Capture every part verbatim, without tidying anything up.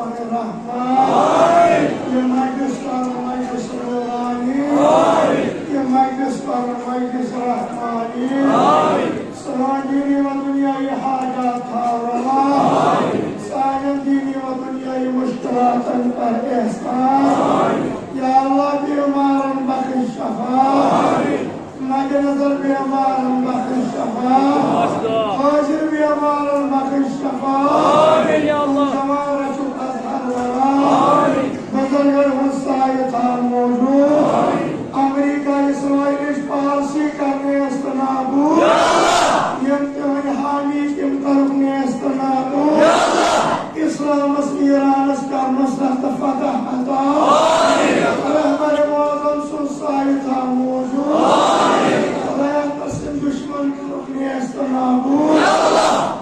الرحمن۔ یہِ مجلس کر مجلس نورانی۔ یہِ مجلس کر مجلس رحمانی۔ سٲنۍ دینی و دنیاوی حاجات تھاو روا۔ سانٮ۪ن دینی و دنیاوی مشکلاتن کر احسان۔ یا اللہ، بیمارن بخش شفا۔ مد نظر بیمارن بخش شفا۔ حاضر بیمارن بخش شفا۔ آمین یا اللہ۔ جوان رچھُکھ اظہر ورا۔ بزرگن ہُنٛد سایہِ تھاو موجود۔ امریکہ اسرائیلٕچ پالسی کر نیست نابود۔ یِم تِہنٛدۍ حامی تِم کرُکھ نیست نابود۔ اسلامس ایرانس کر نصرت تہٕ فتح عطا۔ رہبر معظم سُنٛد سایہِ تھاو موجود۔ خدایا، تسٕنٛدۍ دشمن کرُکھ نیست نابود۔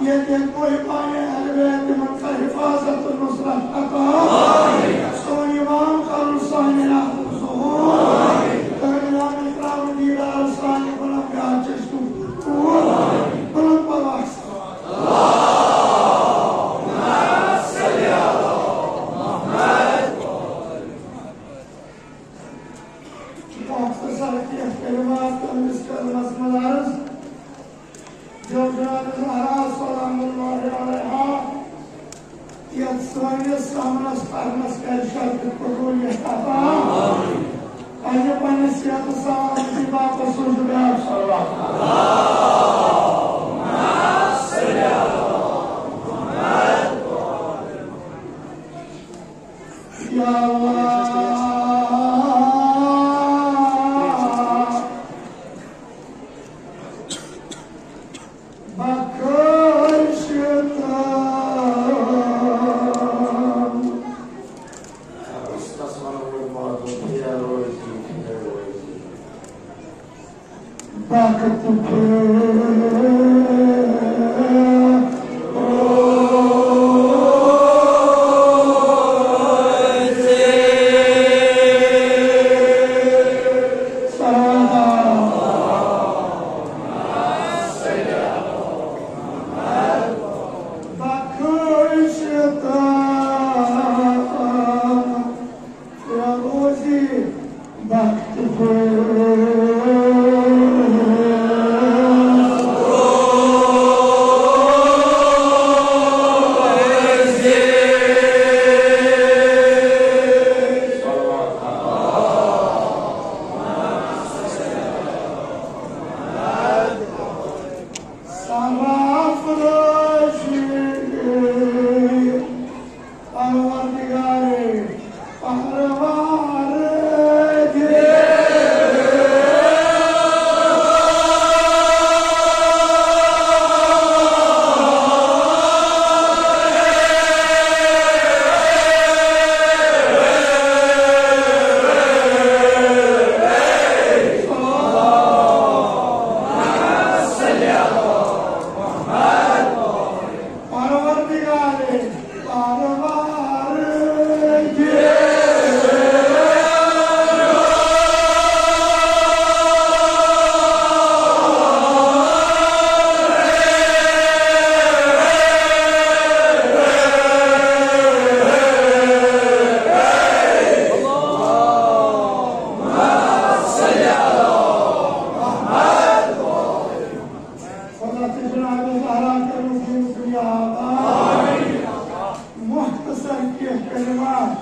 ییٚتہِ ییٚتہِ بہٕ پانے اہل بیت تِمن کر حفاظت تہٕ نصرت عطا۔ سون امام کرُن سانہِ رحمت ظہور۔ تہٕ امام اکرام دیدار سانہِ غلام یار چشم پور۔ بلند پرواز۔ مختصر کینٛہہ کلمات تُہنٛدِس خدمتس منٛز عرض۔ جو جناب زہرا سلام اللہ علیہا یتھ سٲنِس سامنس کرنس کرِ شرفِ قبولیت عطا۔ پننہِ پننہِ صحت سلامتی باپتھ سوٗزِو بیٛاکھ صلوات۔ یا اللہ، بخش تم۔ بخت پھر پروردگار پروار۔ پروردگار پروار۔ خدا تہِ جناب زہرا کٔرِو دین دنیا آباد۔ مختصر کینٛہہ کلمات۔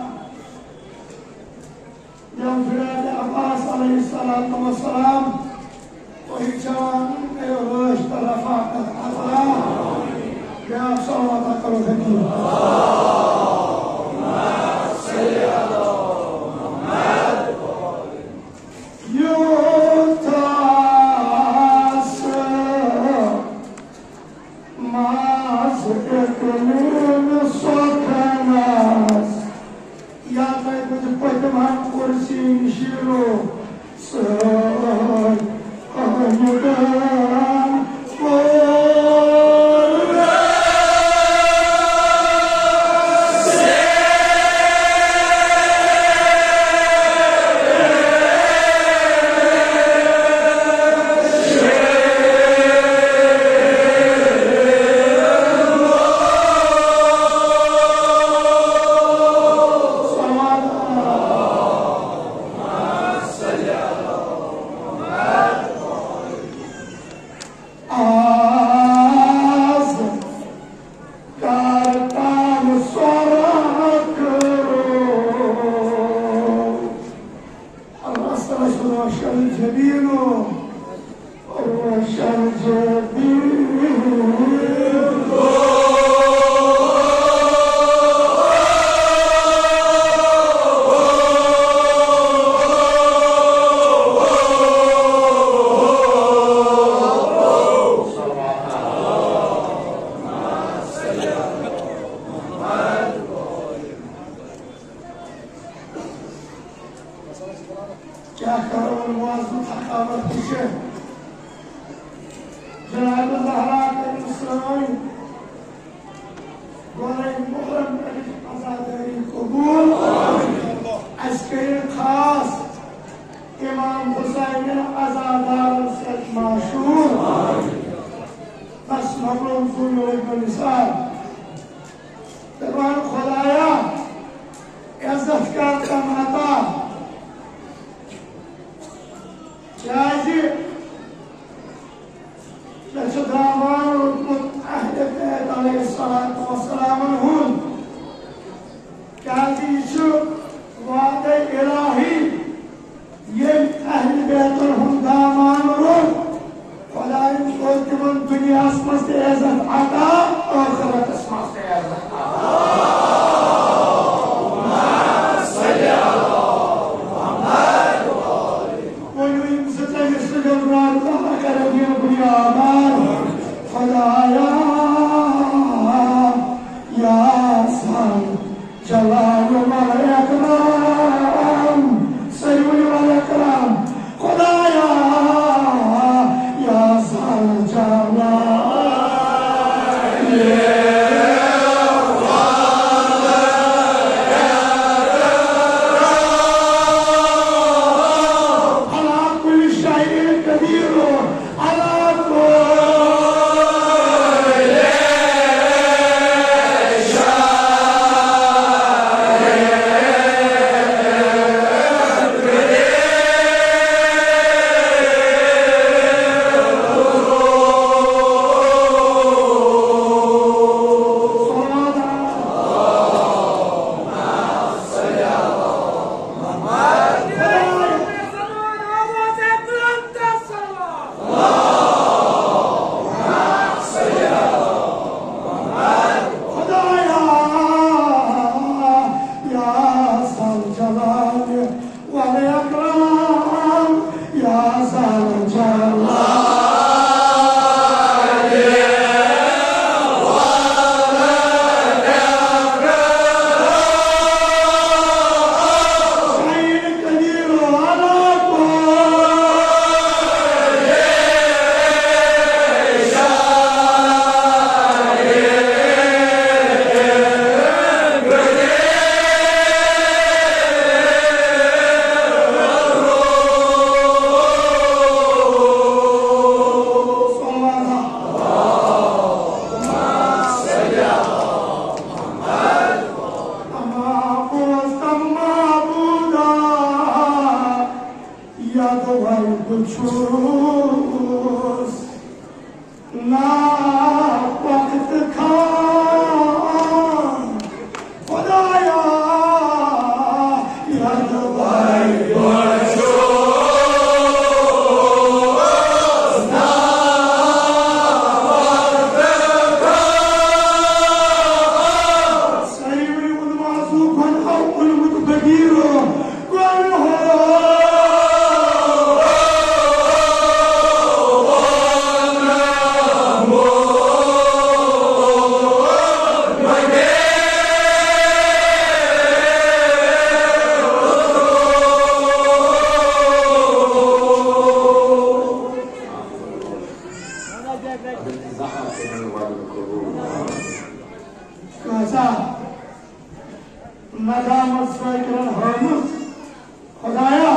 یا جناب عباس علیہ الصلوۃ والسلام، تُہۍ جوان کٔرِو رٲچھ تہٕ رفاقت عطا۔ بیٛاکھ صلوات کٔرِو فقیٖر۔ یوٗتاہ سُہ ماز اقلیم سۄکھنس، یا تۄہہِ بُتھِ پٔتِم ہن کُرسی نِشیٖنو سۭتۍ کٕہٕنۍ تہِ۔ تہِ چھِ جناب زہرا کٔرِو سٲنۍ گۄڈَے محرم پٮ۪ٹھٕچ عزادٲری قبوٗل۔ اَسہِ کٔرِو خاص امام حسینین عزادارن سۭتۍ معشوٗر۔ بس مۄکلوو زُو یِہوٚے کُنہِ ساتہٕ۔ دَپان خۄدایا، عزت کر تِم عطا، کیازِ مےٚ چھُ دامان روٚٹمُت اہلِ بیت علیہ الصلوۃ والسلامن ہُنٛد، کیازِ یہِ چھُ وعدے الہی۔ ییٚمۍ اہلِ بیتن ہُنٛد دامان روٚٹ، خۄدایَن کوٚر تِمن دُنیاہَس منٛز تہِ عزت عطا، ٲخرتس منٛز تہِ عزت عطا۔ ؤنِو یِم زٕ تٔمِس سۭتۍ برٛونٛہہ برٛونٛہہ کرن یِم بُنیادار۔ خۄدایا، یا سان جلال والاکرام، سٲری ؤنِو والاکرام۔ خدایا، یا ذا الجلال۔ علی کل شیء قدیر۔ خدایا، یا ذا الجلال والاکرام، یا ذا الجلال۔ اما بوز تم معبودا، یدوے بہٕ چھُس نا وقت خان۔ خدایا، یدوے بہٕ چھُس نا وقت خان۔ سٲری ؤنِو، علماء سُنٛد گۄڈٕ آو علمُک بغیٖرو، گۄڈٕ ہو۔ کۭژاہ ندامت ذاکرن ہٲومٕژ۔ خدایا،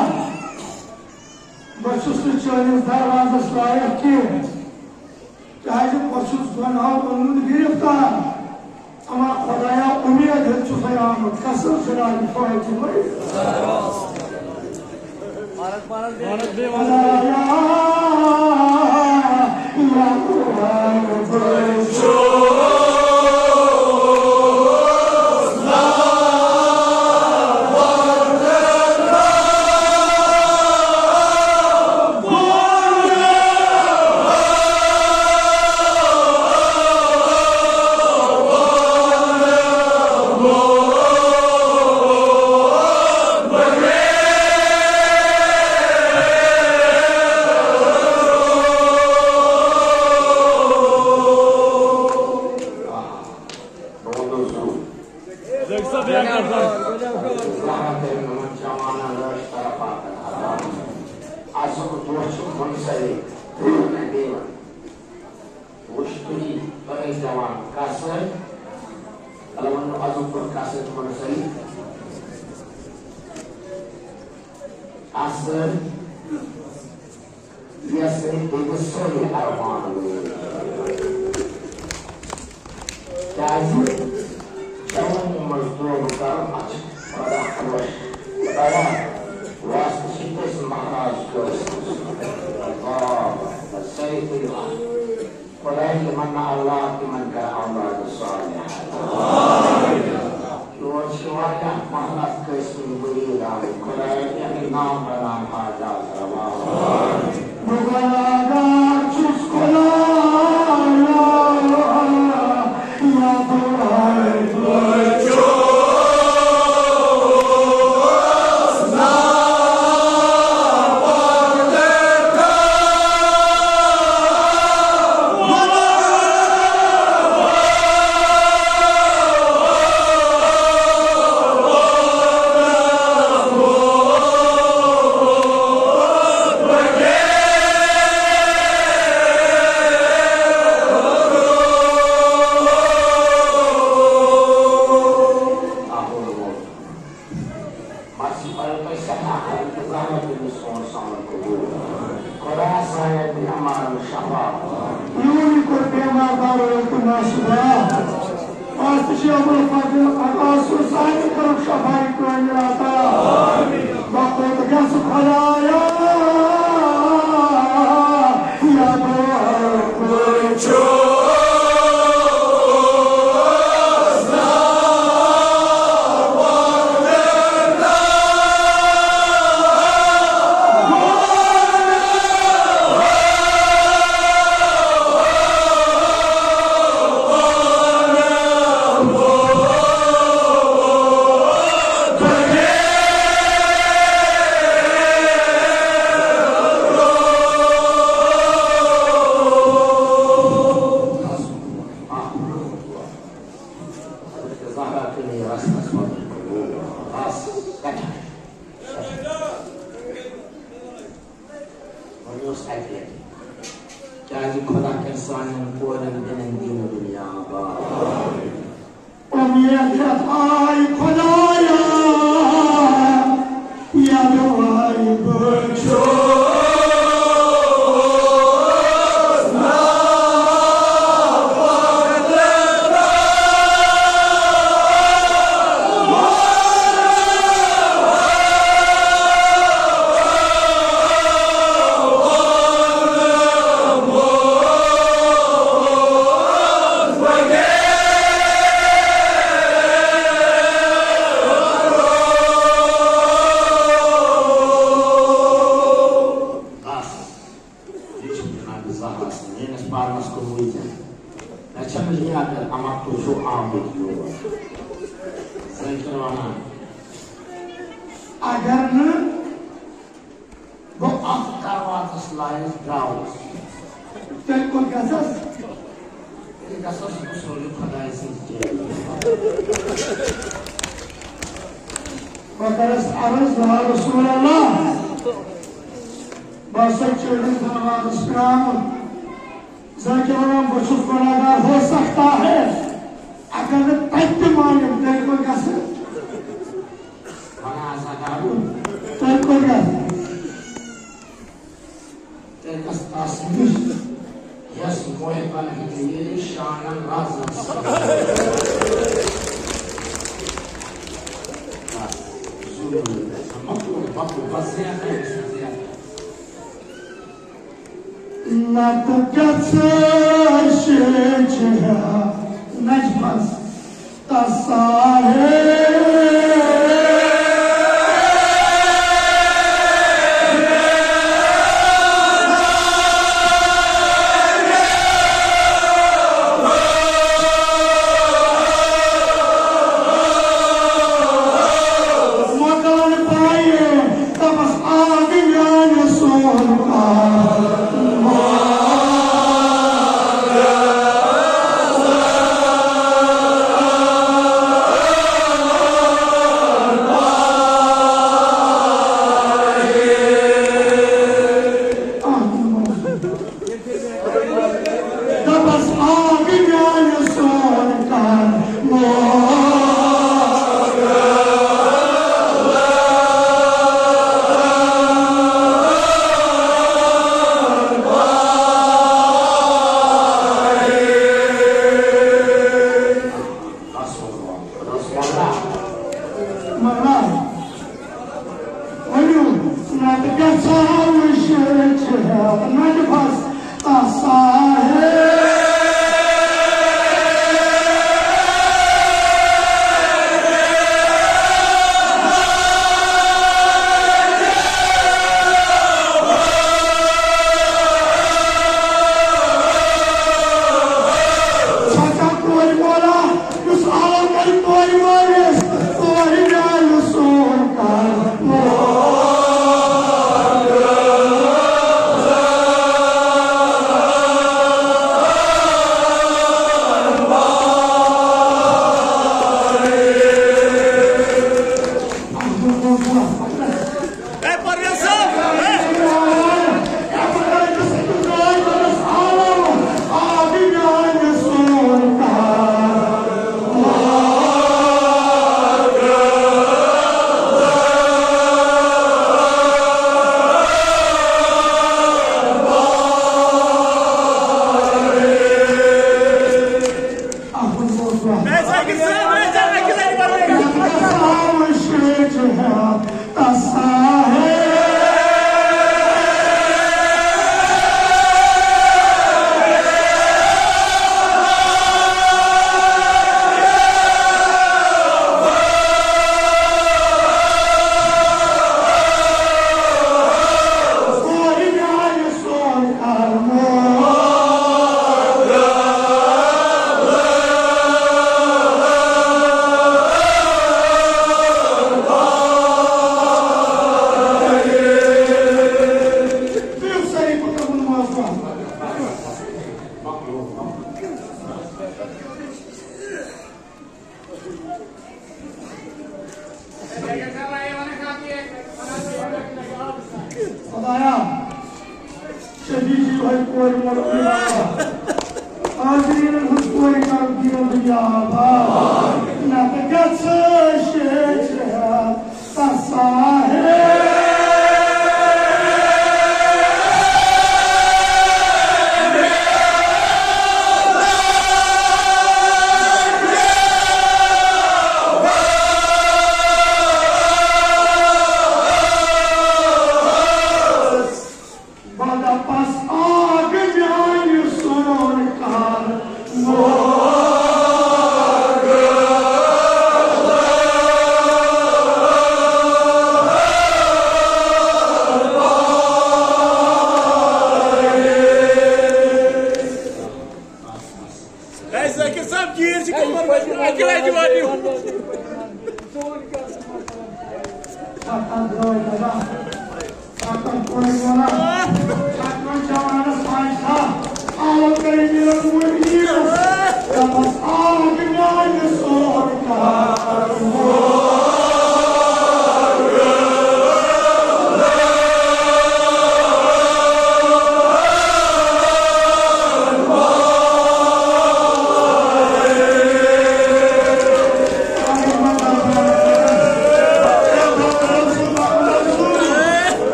بہٕ چھُس نہٕ چٲنِس دروازس لایق کینٛہہ، کیازِ بہٕ چھُس گۄناہو اوٚنمُت گرفتار۔ اما خدایا، اُمید ہیٚتھ چھُسے آمُت، قسم جنابِ فاطمہ۔ منسلک، بیٚیہِ وَن۔ وٕچھ تُہی، تۄہے دِوان کَس سۭتۍ؟ اَلہٕ وَنو عزم کوٚر کَس سۭتۍ منسلک؟ اَس سۭتۍ، یَس سۭتۍ تٔمِس سٲری اَرمان وٲتۍ۔ کیٛازِ؟ جوانی منٛز توبہٕ کرُن، اَتھ چھِ خۄدا خۄش۔ خۄدایا، واسطہٕ چھِ تٔسۍ مہراز قٲسمَس۔ اللہ اکبر۔ سٲری کٔرِو اَتھ۔ خۄدایا، یِمن نہٕ اولاد، تِمن کر اولاد صالح۔ یور چھِ واریاہ مہراز قٲسمٕنۍ مرید آمٕتۍ۔ خۄدایا، تِہنٛدِ نام بناو حاجات روا۔ بہٕ گۄناہگار چھُس خۄدایا، یا دُعاے بہٕ چھُس مرضی پَرن تۄہہِ سٮ۪ٹھاہ، خۄداے تہٕ زحمت کٔرِو سون سامُن قبوٗل۔ خۄدایا، سانٮ۪ن بیمارن شفا۔ یوٗنی کوٚر بیمار دارو تہٕ ناشفا۔ آز تہِ چھِ ابوالفضل عباس سُنٛد سانہِ طرف شفاعی کٲمِل عطا۔ بہٕ کوٚت گژھٕ خۄدایا، یا بہٕ چھُس حضرت زہرا کٕنی رسنس منٛز۔ بس، سٮ۪ٹھاہ۔ وۄنۍ اوس اَکہِ لَٹہِ۔ کیٛازِ خۄدا کَرِ سانٮ۪ن کورٮ۪ن بیٚنٮ۪ن دیٖن دُنیا آباد۔ اُمید ہٮ۪تھ آے خۄدایا، یَدوَے بہٕ چھُس بس، یہِ چھُ جناب زہرا سٕنٛدۍ۔ میٲنِس پانس کُن وٕچھ زِ مےٚ چھَنہٕ یاد، اما تُہۍ چھِو آمٕتۍ یور۔ زَن چھِ وَنان، اگر نہٕ بہٕ اَتھ دروازس لایق درٛاوُس، تیٚلہِ کوٚت گژھس؟ تیٚلہِ گژھس بہٕ سورُے خۄداے سٕنٛز جٲوی۔ بہٕ کرس عرض، یا رسول اللہ، بہٕ ہسا چھُس دروازس پرٛاران۔ زن کہِ وَنان، بہٕ چھُس گۄناہگار، ہو سکتا ہے اگر نہٕ تَتہِ تہِ مانن، تیٚلہِ کوٚت گژھٕ؟ وَنان ہسا گژھٕ۔ تیٚلہِ کوٚت گژھٕ؟ تیٚلہِ گژھٕ تَس نِش، یَس محبن ہٕنٛدِ شانن رازن سۭتۍ۔ بس، ضروٗری۔ مۄکلو، مۄکلو، بس زیادٕ، زیادٕ۔ نتہٕ گژھٕ شیچھا نجمس تساہے۔ مکان پایہِ تپس آب میانہِ سون۔ خدایا، شفیع جی بھائی کورِ مول۔ حاضریٖنن ہٕنٛز کورِ کرن دیٖن دُنیا آباد۔ نتہٕ گژھِ شیخ صاحب۔ بہٕ دَپَس آگ میٛانہِ سون کَر۔ ہے، ذٲکِر صٲب، گیٖر چھِ کَمَر منٛز، اَکہِ لَٹہِ وَنہِ۔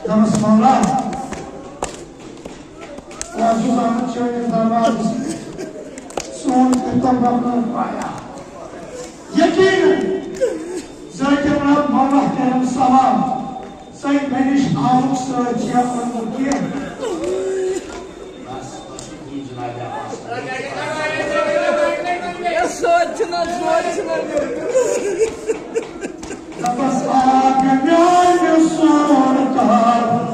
دَپَس مولا، آز چھُس آمُت چٲنِس دربارَس منٛز، سون کٔرۍتو رب ناو پایا۔ یقیٖناً ذٲکِر رب مولا کرم ثواب۔ سۭتۍ مےٚ نِش آمُت سۭتۍ چھِ اَتھ منٛز کینٛہہ۔ بس، بس، یہِ جناب عباس۔ ہے، سۭتۍ چھُنہٕ، سۭتۍ چھُنہٕ۔ دَپَس آ میٛانہِ سون کار۔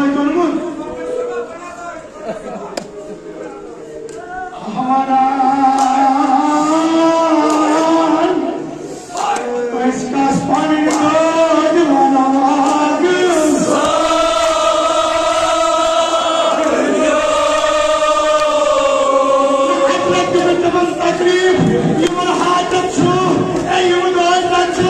تُلمُت۔ أسۍ کس پنٕنۍ دٲدۍ ونو آز۔ اَتہِ لگہِ تِمن تِمن تکلیف، یِمن حاجت چھُ، اے یِمن حاجت چھُ،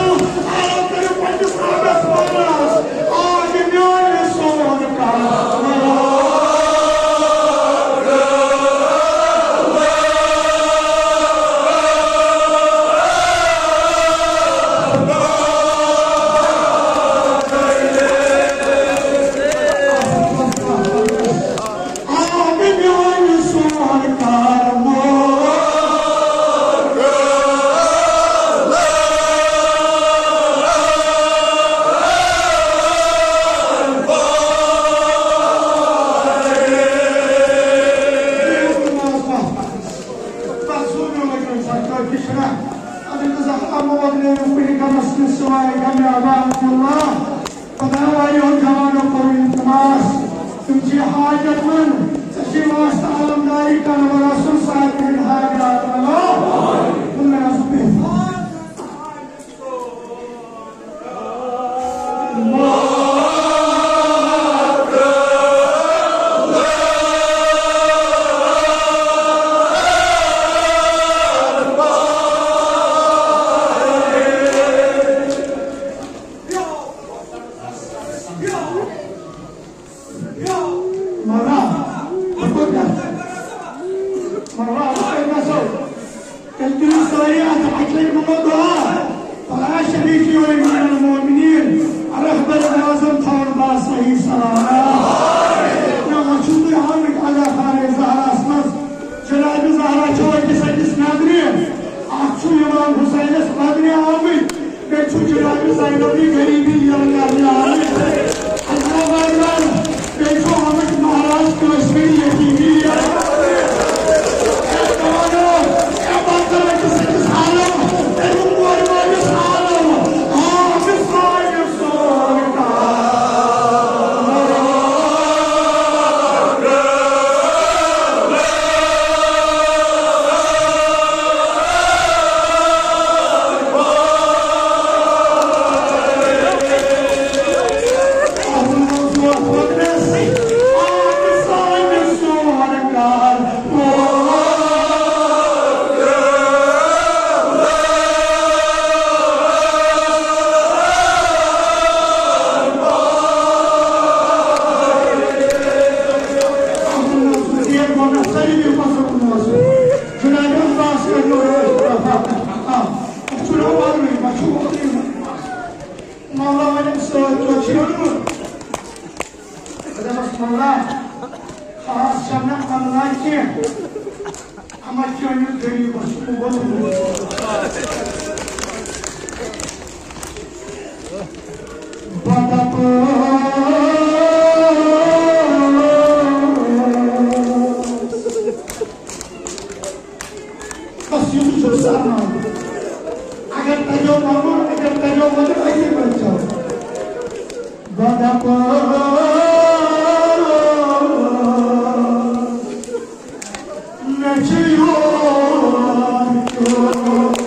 آرام کٔرِو پننِس ربس ونان۔ آ، یہِ میون یہِ سون کار۔ آ، یہِ میون یہِ سون کار۔ خۄدایا، واریاہو جوانو کوٚر التماس، تِم چھِ حاجت مند، ژےٚ چھِ واسطہٕ عالمداری کنور رسول صاحب تِہِنٛدۍ حاجات روا۔ مولا، بہٕ کوٚت گژھٕ؟ مولا، أسۍ کَتہِ گژھو؟ تیٚلہِ کٔرِو سٲری اَتھ اَکہِ لَٹہِ منٛگو دُعا۔ فلا شریک لي ولي المؤمنين، رہبر اعظم تھاوُن با صحیح سلامت۔ نہ، وۄنۍ چھُو تُہۍ آمٕتۍ علی خانِ زہراہَس منٛز۔ جناب زہرا چھو أکِس أکِس نظرِ۔ اَکھ چھُ امام حسینَس نظرِ آمٕتۍ۔ بیٚیہِ چھُ جناب زینبی غریبی یلہٕ کرنہِ آمٕتۍ۔ حیدرآباد منٛز۔ بیٚیہِ چھُ آمٕتۍ مہراز کٲشرِ یتیٖمی یلہٕ کرنہِ۔ اے جوانو، اے بہٕ کرٕ أکِس أکِس حالو، تمیُک کورِ مٲلِس حالو۔ آ، أمِس سارنٕے سون کار۔ مولا وَنٮ۪م سۭتۍ ژےٚ چھُے ووٚنمُت۔ خۄدا دوٚپمَس، مولا، خاص چھَم نہٕ اَنناے کینٛہہ۔ اَما چٲنِس غریٖبَس چھُ ووٚنمُت۔ بہٕ دَپہٕ بس یِتُے چھُ سرمان۔ اگر تَگیو وَنُن، اگر تَگیو وَنُن، أتی ؤنۍزیو۔ بہٕ دَپہٕ، مےٚ چھُ یور کیُتھ۔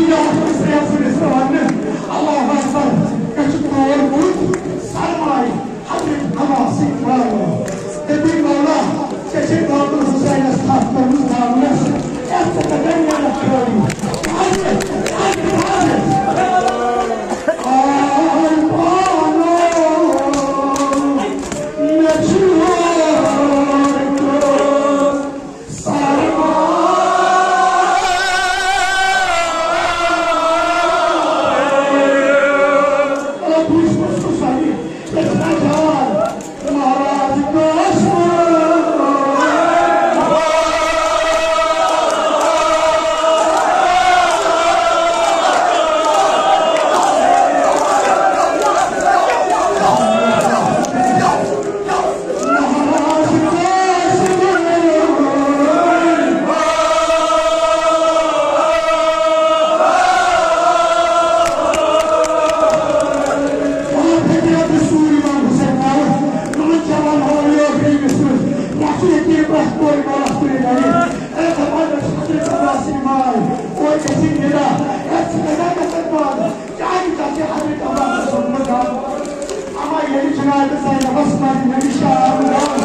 اللہ اکبر، سرمایہ۔ حضرت عباس سٕنٛدۍ والو۔ دٔپِن مولا، ژےٚ چھے دۄدٕ حسینس تھپھ کٔرمٕژ دامنس، یتھ ژےٚ کتٮ۪ن نیرکھ کھٲری؟ آے پانو، مےٚ چھُ یور کٔر۔ اما ییٚلہِ جناب زینبس منٛز نبی شاہ آمد آو،